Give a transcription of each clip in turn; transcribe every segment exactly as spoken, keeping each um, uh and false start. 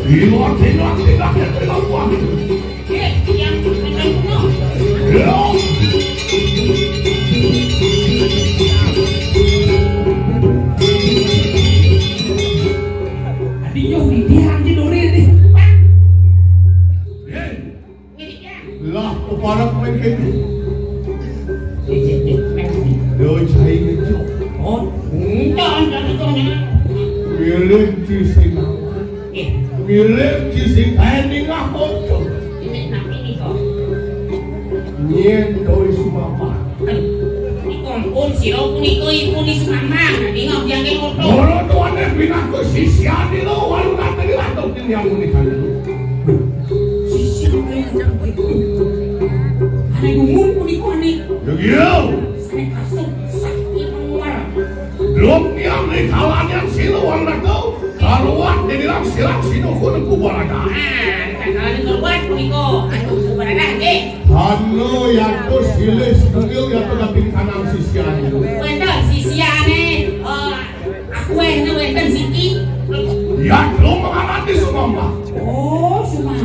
Iwak, iwak, iwak, iwak, iwak. Eh, yang bukan kuno. Ya. Aduh, yo, ini dia aja dore nih. Eh. Lah, keparat main kayak gitu. Yo, cai ngejo. Oh, enggak, enggak, enggak, enggak. Milih di sini. Eh, Milih di sini kayak nih nggak kocok. Ini nak ini kok. Nyen doi sumama. Aduh, ini kompon sira punika ibu ni sumama. Nanti nggak biangke motor. Moro tuane binaku sisian lo, walu nanti dilantuk yang menikah. Sisi ane gumun punika ane. Ya, iya. Sing kasuk sakti penguar. Belum yang di kalangan silo wang ratu. Karuat dinilang silang sinuku neku baraga. Ah, dikatakan karuat punika. Anu, baraga, nggih. Anu, yatu silih sedengil, yatu daging kanang sisian. Wénten sisiane. Oh, aku wénten, wénten siki. Ya, lu mengalami sumama. Oh, sumama.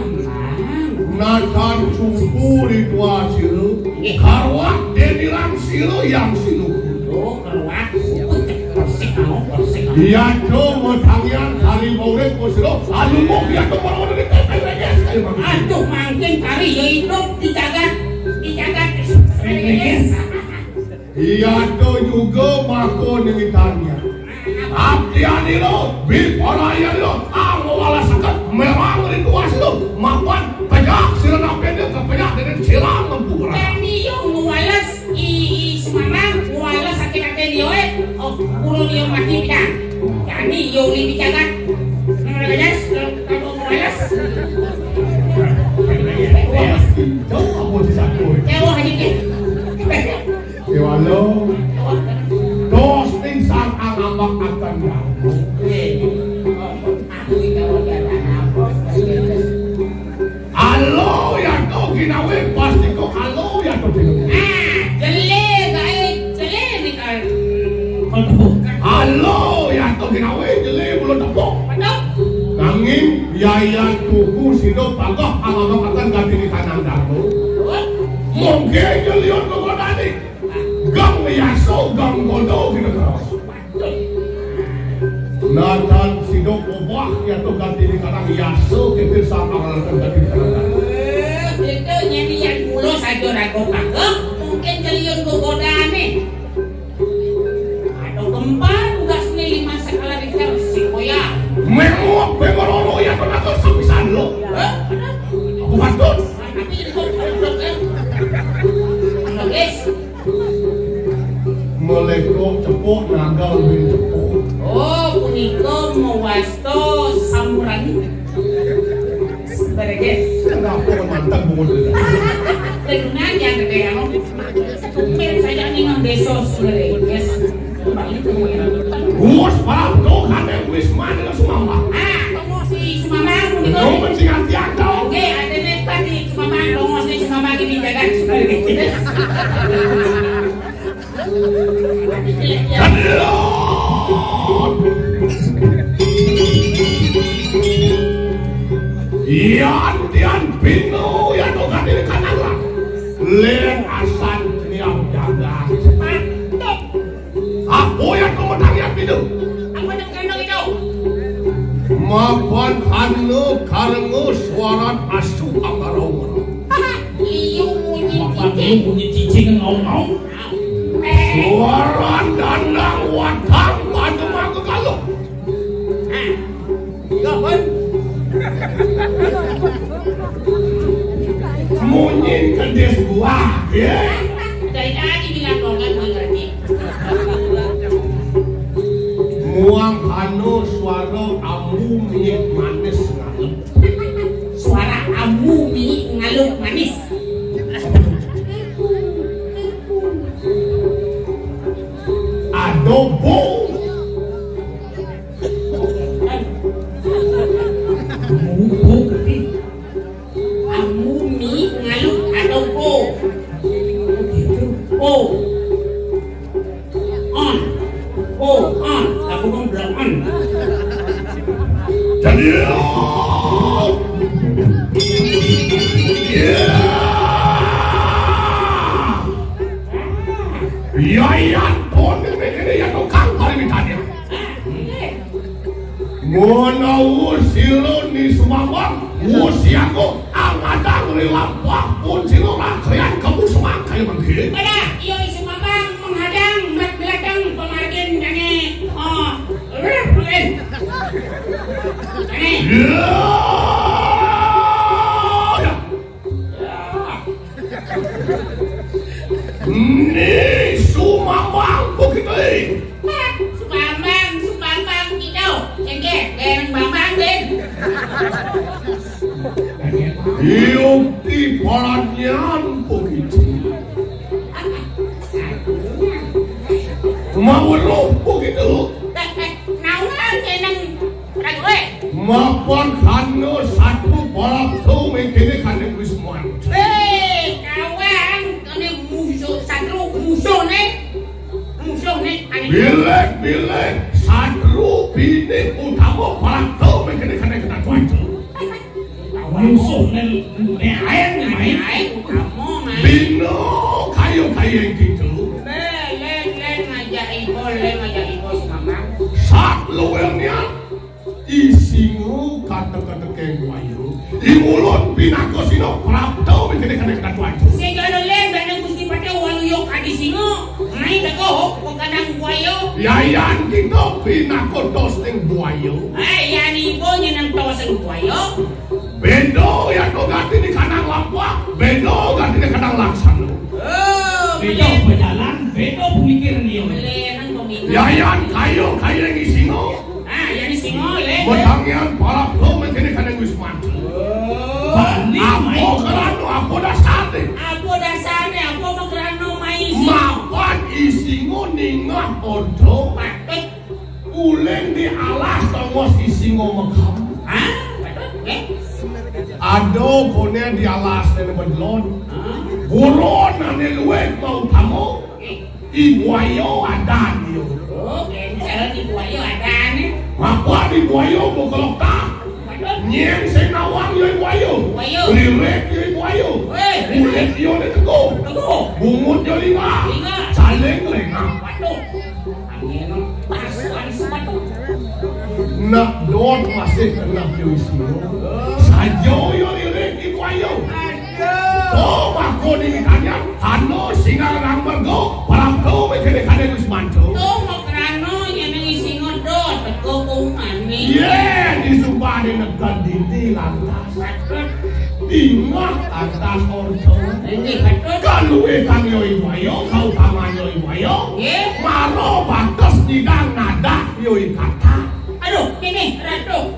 Nacan cumpuri dua sila. Nggih. Karuat denilang sila yang sila. Oh, karuat. Persik, persik, persik. Iya, tuh, mau tangian kali mau urip, mau sila. Aduh, mau biar tuh, mau udah ditetek lagi, sekali, Bang. Aduh, mangkin kari ya hidup di jagat, di jagat. Iya, to juga mako nemitannya. Abdianilo, biparayalo, ang walasakan, merang rituas lo, mapan, pejak, sila napende, kepejak, dengan silang, mempunyai. Kami yo nguwalas, i, i, sumamang, nguwalas sakit hati yo, eh, oh, kulo yo mati pidan. Kami yo uli dicagat. Nang ada jas, kalau, kalau nguwalas. Jauh, apa sih, satu? Jauh aja, deh. Dewalo. Dos ning sang angambak akan ganggu. Alo ya to ginawe pasti kok alo ya to ginawe. Ah, jele gae, jele ni kan. Alo ya to ginawe jele belum tepuk. Betul. Nanging yaya tuku sino pagah angambak akan ganti di tanang dago. Mungkin jelion kok tadi. Gang Yaso, Gang Kodo gitu terus. Natan sidok obah ya tuh ganti di kadang Yaso gitu sama ngalangkan ganti di kadang. Eh, itu nyari yang pulo saja ragu ragu. Mungkin jelion gogodane. Atau gempa tugas nih lima skala Richter si koya. Memang bengororo ya pernah tuh sapisan lo. Hah? Aku patut. Tapi itu kan. Guys, Meleko cepuk nagal win cepuk. Oh, punika mewasta samuran. Sebagai kenapa mantap bungut itu? Dengan yang gede yang tumben saya nih nang desa sebenarnya. Yes. Kembali ke Wis, Pak, tuh kan yang wis mana sumama. Ah, tunggu si sumama, tunggu. Tunggu si nganti aku. Oke, ada nih tadi sumama, tunggu si sumama ini jaga. Yan tian pino yan ogan diri kanala. Len asan niang jaga. Aku yang pemenang yan pino. Apa yang kena itu? Mapan hanu karena suaran asu amarau. Iyo munyi cicing. Munyi cicing ngau-ngau. Suara dandang watang pada mangga kalu. Iya, Bun. Munyi kedis buah, ya. Dari tadi bilang dong kan mengerti. Muang kano suara ambu minyak manis ngaluk. Suara ambu minyak ngaluk manis. Adobo. Amu mi ngaluk adobo. Oh, gitu. Oh, Yayan pun ini kene ya tukang parimitanya. Menawa sira ni sumambang, wus siaga, angadang ri lampah pun sira lakrian kamu semak kaya mangke. Pada, iya sumambang menghadang mat belakang pamargin kane. Oh, rep, rep. Kane. Ya. Ni sumambang bukite. Sumambang, sumambang kita. Cengke, dereng bambang, Den. Yukti paranyan bukite. Maweruh bukite. Nawang jeneng Ragu, eh. Mapan kana satru balapta mengkene kane Wisman. Eh, kawan, kene musuh satru, musuhne. Musuhne, ane. Bilih-bilih satru bini utama balapta mengkene kane kena tuancu. Musuhne, ne aen, ne aen. Bina kayu-kayu yang gitu. Be, len, len, ngajak ibu, len, ngajak ibu, Mamang. Sat luwih niat. Isinga kata-kata keng wayu. Imulun pinaka sina prapta mengkene kene kena tuancu. Sing jana len, dana Gusti Patih waluya kadi singa. Mai teko, kok kadang buaya. Yayan kita pinaka tos ning buaya. Eh, yan ibu nyeneng tos ning buaya. Beda ya to gati di kandang lampah, beda gati di kandang laksana. Oh, beda pejalan, beda pemikiran dia. Yayan kayu, kayu yang isinga. Ah, yang isinga, le. Betangian parapta mengkene kandang Wisman. Oh. Apa kerana, apa dasarnya? Apa dasarnya? Apa kerana mai isinga? Mapan isinga ningah ordo. Patut. Uling di alas tongos isinga mekam. Hah? Ada kone di alas nene bedlon. Hah? Buron ane luwih mau tamu. Ibuayo adan yo. Oh, kentel ibuayo adan ni. Apa ibuayo bukelok ta? Nyen sing nawang yo ibuayo. Ibuayo. Lirik yo ibuayo. Weh. Kulit yo ne teguh. Teguh. Bungut yo lima. Lima. Caling lengah. Waduh. Angin pasuan sepatu. Nak dot masih kena yo isinga. Sajo yo lirik ibuayo. Aduh. Oh, mako di tanya. Anu singa nang mergo. Parang tu mekene kade Wismanto. Tu makrano nyene isinga dot. Teko kumane. Ye, di sumpah di negeri dindi lantas. Patut. Dingah atas ordo. Inggih, patut. Kaluwe kang yo iwayo, kau taman yo iwayo. Nggih. Maro batas nyidang nadah yo ikata. Aduh, ini, Ratu.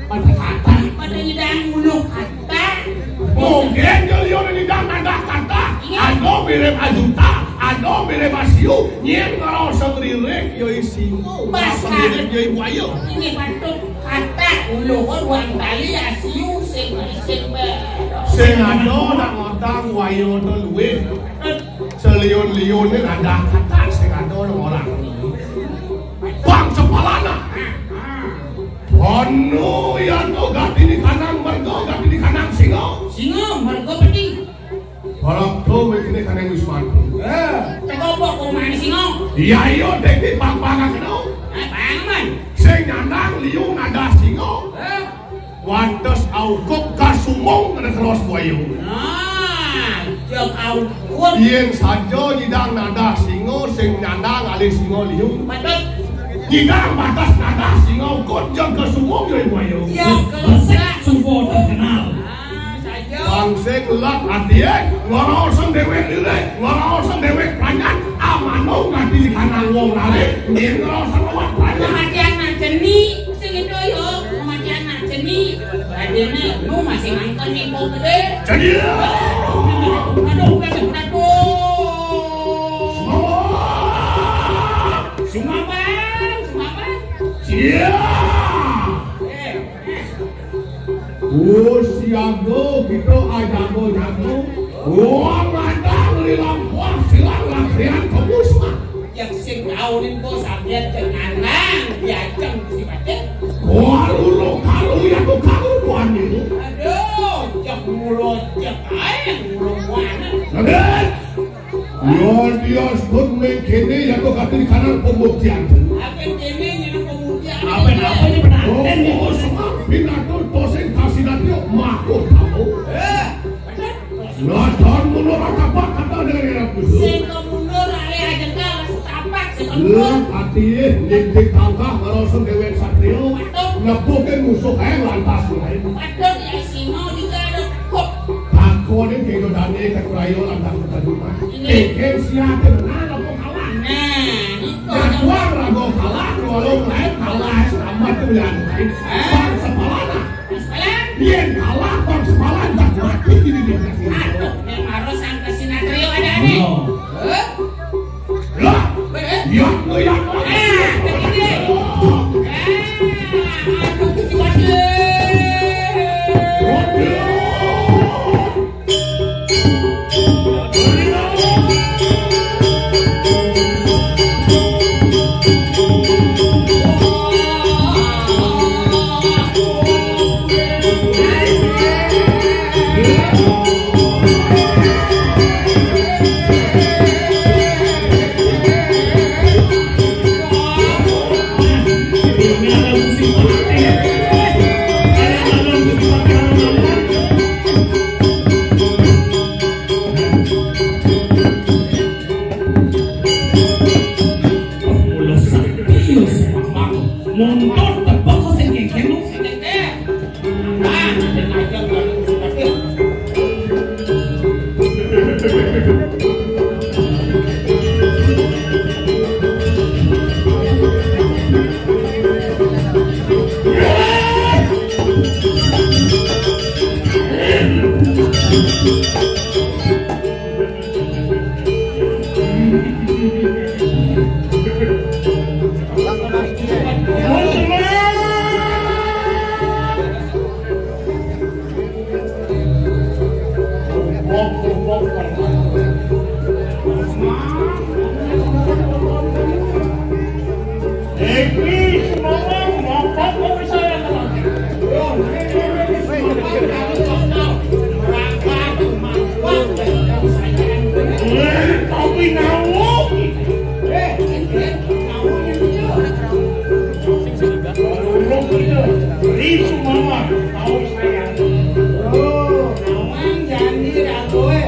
Pada kata. Pada nyidang ulu kata. Mungkin yo liyo nyidang nadah kata. Iya. Ado mirip ajuta, ado mirip asiu, nyen ngarosong lirik yo isinga. Pas, ngarosong lirik yo iwayo. Ini patut. Kata uluhur wang tali asiu sing sing be. Sing ada nak ngotang wayo to luwih. Seliun-liun ni ada kata sing ada nak orang. Bang sepalana. Ono yan to gati di kanang mergo gati di kanang singa. Singa mergo peti. Parapta mekene kane Wismanto. Eh, teko apa kumane singa? Iya, iya, dek di bang-bang kene. Eh, bang, man. Sing nyandang liu nadah singa. Eh. Wantes aukup kasumung kene keros buayu. Nah, jam aukup. Yen saja nyidang nadah singa, sing nyandang alih singa liu. Patut. Nyidang batas nadah singa, ukut jam kasumung yo buayu. Ya, kelosak. Sumpah terkenal. Ah, Bang sing lak ati, eh, ngorosong dewek lirik, ngorosong dewek panjang, amano ngati di kanang wong lali, nggih ngorosong awak panjang. Mati anak jeni, sing itu yo, mati anak jeni. Badene nu masih mangken ning kok gede. Jadi. Aduh, aduh, aduh. Sumabang, sumabang. Iya. Eh, Oh, siaga kita ajaga-jaga. Oh, ngadang di lampah silang lakrian kemusah. Yang sing tau ni kok sampeyan tenanang, diajeng si Batik. Wah, lulu Apa ini, ini pemuda? Apa ini, apa ini, pengantin ini? Oh, semua pinatur tosing kasih nanti, mako kamu. Eh, Ladon mundur, apa kata dengan yang aku? Sing mundur, alih aja kau, setapak, sing mundur. Lah, ati, ngintik tangkah, ngerosok dewek satrio. Waduh. Nepukin musuh, eh, lantas lain. Waduh, ya, sino juga ada. Kok? Takone kaya dane kekurayo lantas keteduman. Ini. Pikir siate benar apa kalah? Nah, itu. Jaguar rago kalah, kalau lain kalah, selamat tuh yang lain. Hah? Bang sepalana. Bang sepalan? Yen kalah, bang sepalan, tak mati di dunia. Aduh, yang harus angkat sinatrio ada nih. Oh. Hah? Lah, eh? Yang, yang, ah, begini. Ah, aduh, kuat. Waduh. Mundur tepuk sing kengkeng. Risu mama, tau saya. Oh, nawang jani ragoe.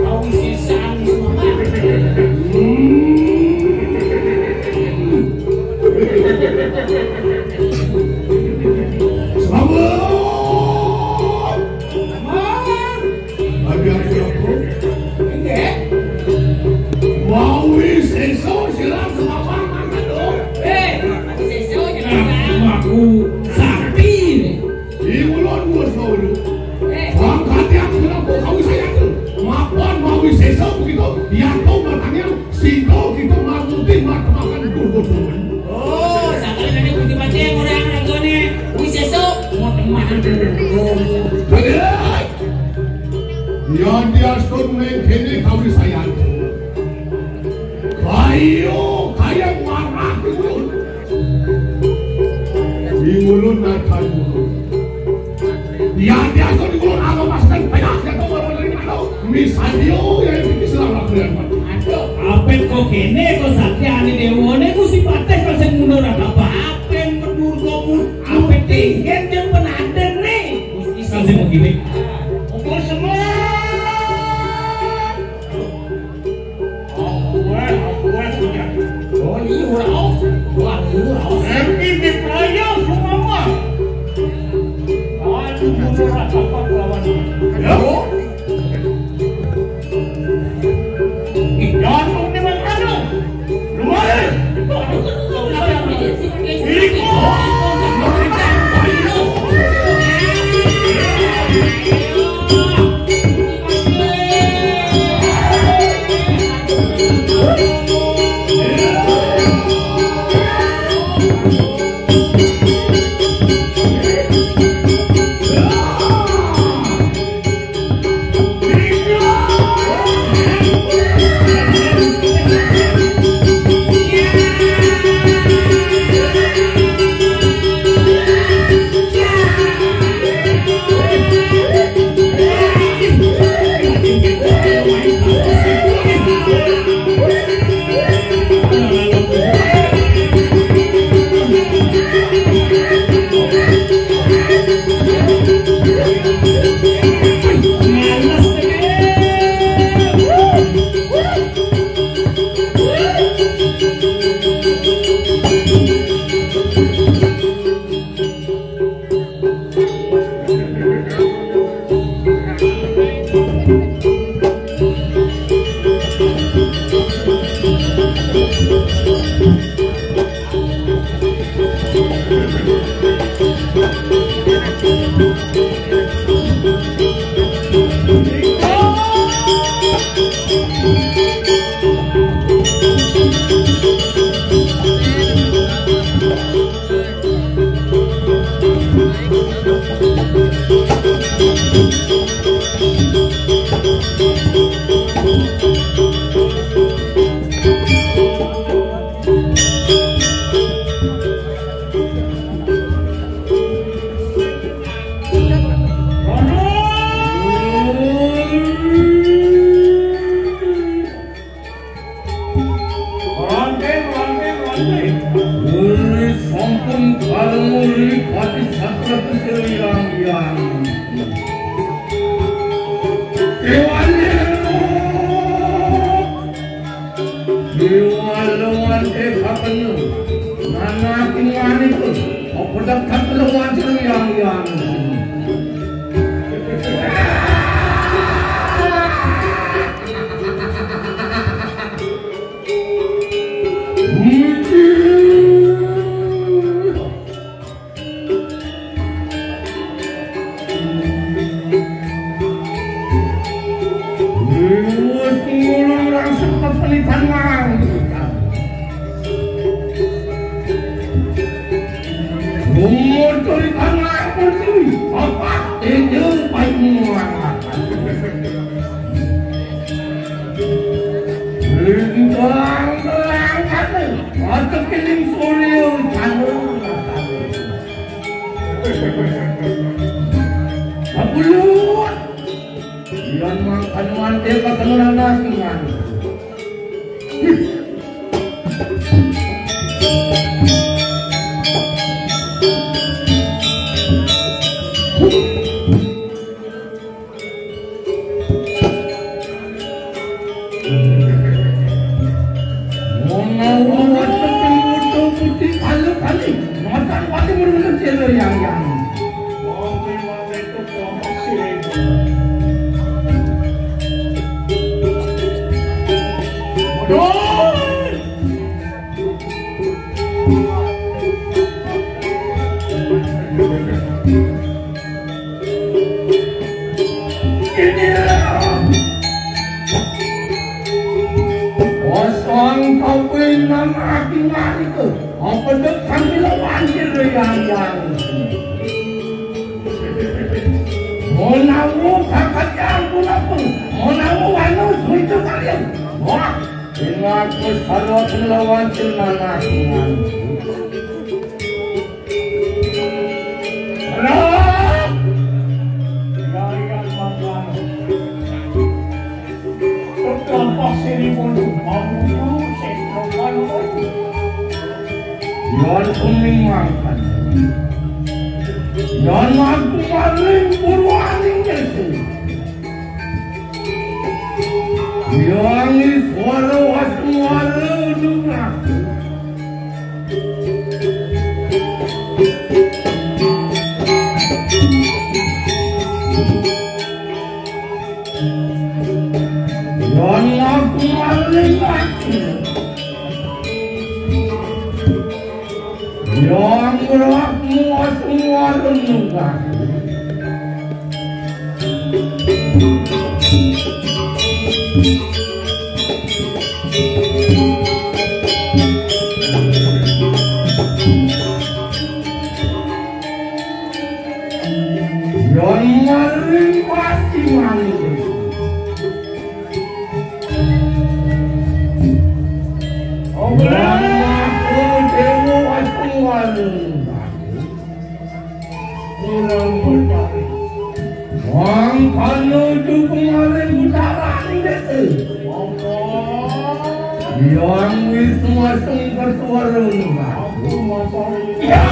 Tau sisaan mama. Selamat. Mama. Adi aku aku. Enggak. Mawi seso silang semapang makan dong. Eh, mawi seso silang. Aku sakti. Di ulun wis maulu. Eh. Bang kati aku kenapa kau saya tu? Mapan mawi seso begitu. Ya kau bertanya, situ kita mamuti matemakan dulu. Oh, sakali tadi putih paceng orang ragone. Mawi seso mau teman. Bener. Yan diastun neng kene kawisayan. Kayo, kaya marah di ulun. Di ulun na kayo. Yan diastun di ulun alo mas dan penak jatuh baru dari mana? Misalnya, ya ini selang lakukan. Aduh, apen kok kene kok sakti ane dewone ku si pateh kok sing mundur apa? Apen menurut kamu? Apen tinggen dia penaden nih. Gusti sing mau gini. Pukul semua. Aku, aku, aku, ya. Oh, iya, ora. Wah, iya, ora. Tapi di Prayo semua. Aduh, bener apa lawan. Ya. Ih, jantung ni, Mas, anu. Lumayan. Ini kok. Yang, yang. Dewa Dewa. Dewa Dewa, eh, kapan lu? Mana tinggal itu? Apa dekat lu wajah yang, yang? Wis ngulung langsung kepelikan mang. Umur curikan mang pun sih. Apa? Itu baik muang. Lintang terang anu, ojo kining surya janur. Kapulut. Yen mangkane mantep ketemunan lagi, man. Menawa wonten ping wudu putih kalu kali, mboten wonten menawa jero yang yang. Aduh! Kosong kawinan ati mariku. Apa dek kami lawan yang yang. Monawu kakak yang pun apa? Monawu wanu suitu kalian. Wah, ingat sarwa lawan jenana. Roh! Yayan Mangkano. Kekampak siripun mamuju sentro panuwun. Yan kuning mangkan. Yan aku maling purwaning desa. Yang iswara waswara nugraha. Yang aku maling aku. Yang berhak muat muat nugraha. Yon maring pati maning. Oblah aku dewa asung walung. Kurang betari. Wang kanu dukung maring utaraning desa. Yang Wisnu asung kesuara. Aku matari. Ya!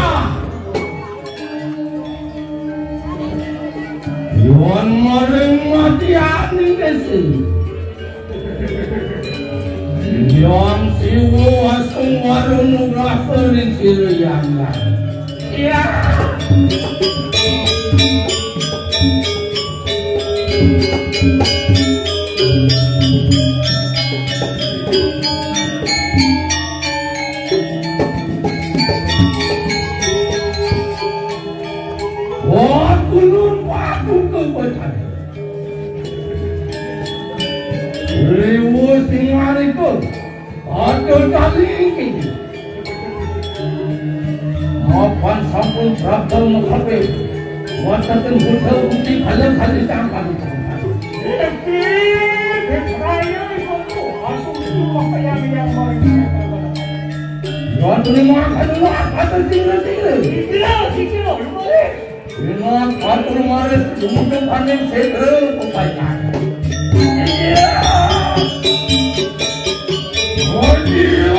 Yon maring matianing desa. Yon Siwa asung warung nugraha ring sira yang. Ya. Wah, kulun paduka. Riwus singarika, ada kali iki. Mapan sampun prabal mekape, wataken hotel uti kala-kali tangkal. Iki, Bibraya iku, asung rumah kayang yang maring. Wonten makan, wah, kata sila-sila. Sila, sila, lumayan. Ingat atur maris dumudukaning sétra pepaikan. Iya. Aduh.